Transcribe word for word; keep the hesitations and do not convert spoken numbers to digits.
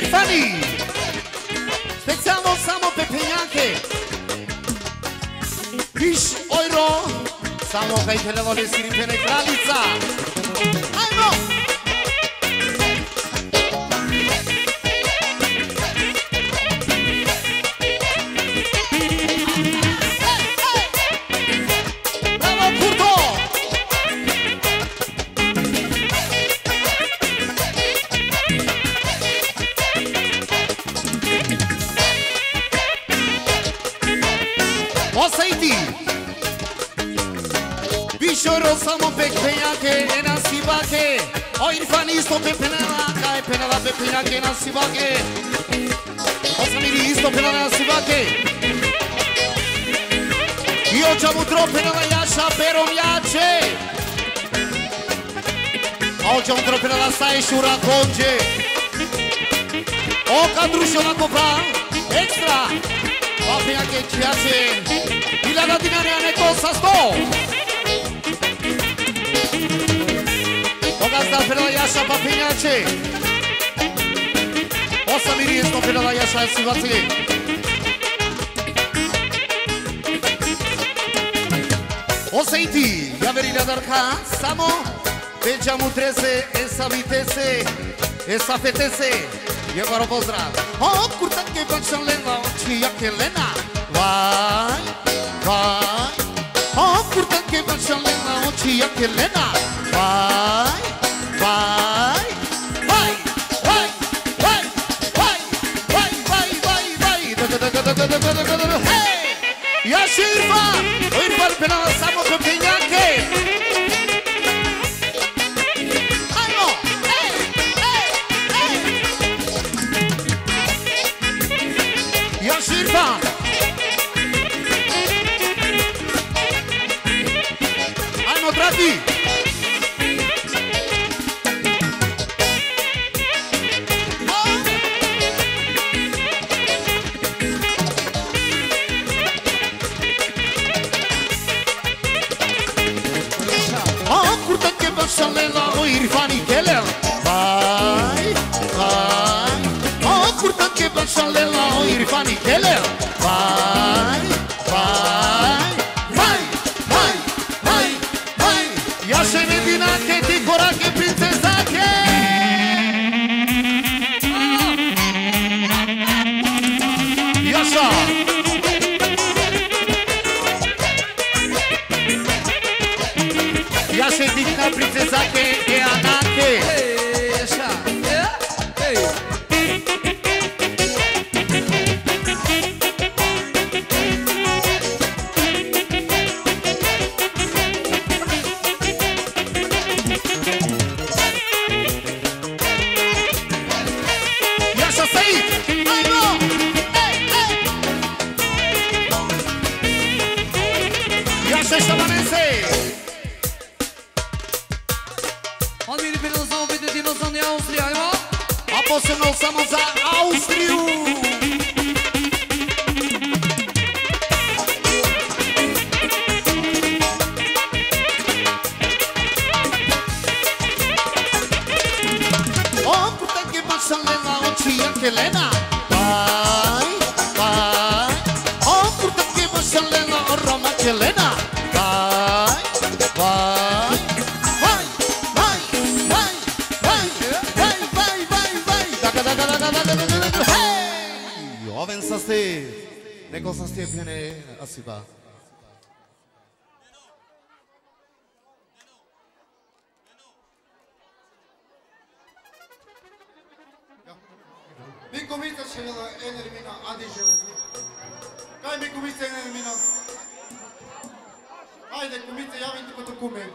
Irfani! Specijalno samo pe phenjake. Biš euro. Samo kaj te levole siri pene kraljica. Ajmo! Bravo, Kurto! O Saiti! Biš euro samo pe phenjake e nasibake. O Irfani isto pe phenela, kaj phenela pe phenjake e nasibake. O Samiri isto phenela e nasibake. I o Čamutro phenela Jaša pe romjače. A o Čamutro phenela sa e šura konđe. O Kadrušo na kopa, ekstra. Pa phenjake čhijače. Iljada dinari, a neko sa sto. O gazda phenela Jaša pa phenjake. O Samiri isto phenela Jaša e sivace. O Saiti, javeri ljadarka, samo pe Čamutrese, e Savitese, e Safetese, jekh baro pozdrav. O kurtake bašalena, očija kelena. Vaj, vaj. O kurtake bašalena, očija kelena. Vaj, vaj. Vaj, vaj, vaj. Vaj, vaj, vaj, vaj. Hej! Jaša Irfan! O Irfan phenela samo pe phenjake! Ajmo! Ej! Ej! Ej! Jaša Irfan! Ajmo, dragi! O kurtake bašalena, o Irfani kelel. Vaj, vaj. O kurtake bašalena, o Irfani kelel. Vaj, vaj, vaj, vaj, vaj. Vaj! Jaša Medinake, ti korake princezake! Jaša! Jaša, ti na princezake e Anake! Ej, Jaša! Ej! Jaša Said! Ajmo! Ej, ej! Jaša Šabanese! Oni bili samo pet minuti za Austrija, ajmo! A posebno samo za Austriju! O kurtake bašalena, očija kelena. Vaj, vaj. O kurtake bašalena, o Roma kelena. Vaj, vaj. Vaj, vaj, vaj. Vaj, vaj, vaj, vaj, vaj. Daga, daga, daga, daga, daga, daga. Hej! Oven saste. Neko saste phene asiba. Mi kumica ševela Enermina, Adi Železnik. Kaj mi kumica Enermina? Ajde, kumice, javin ti ko to kume.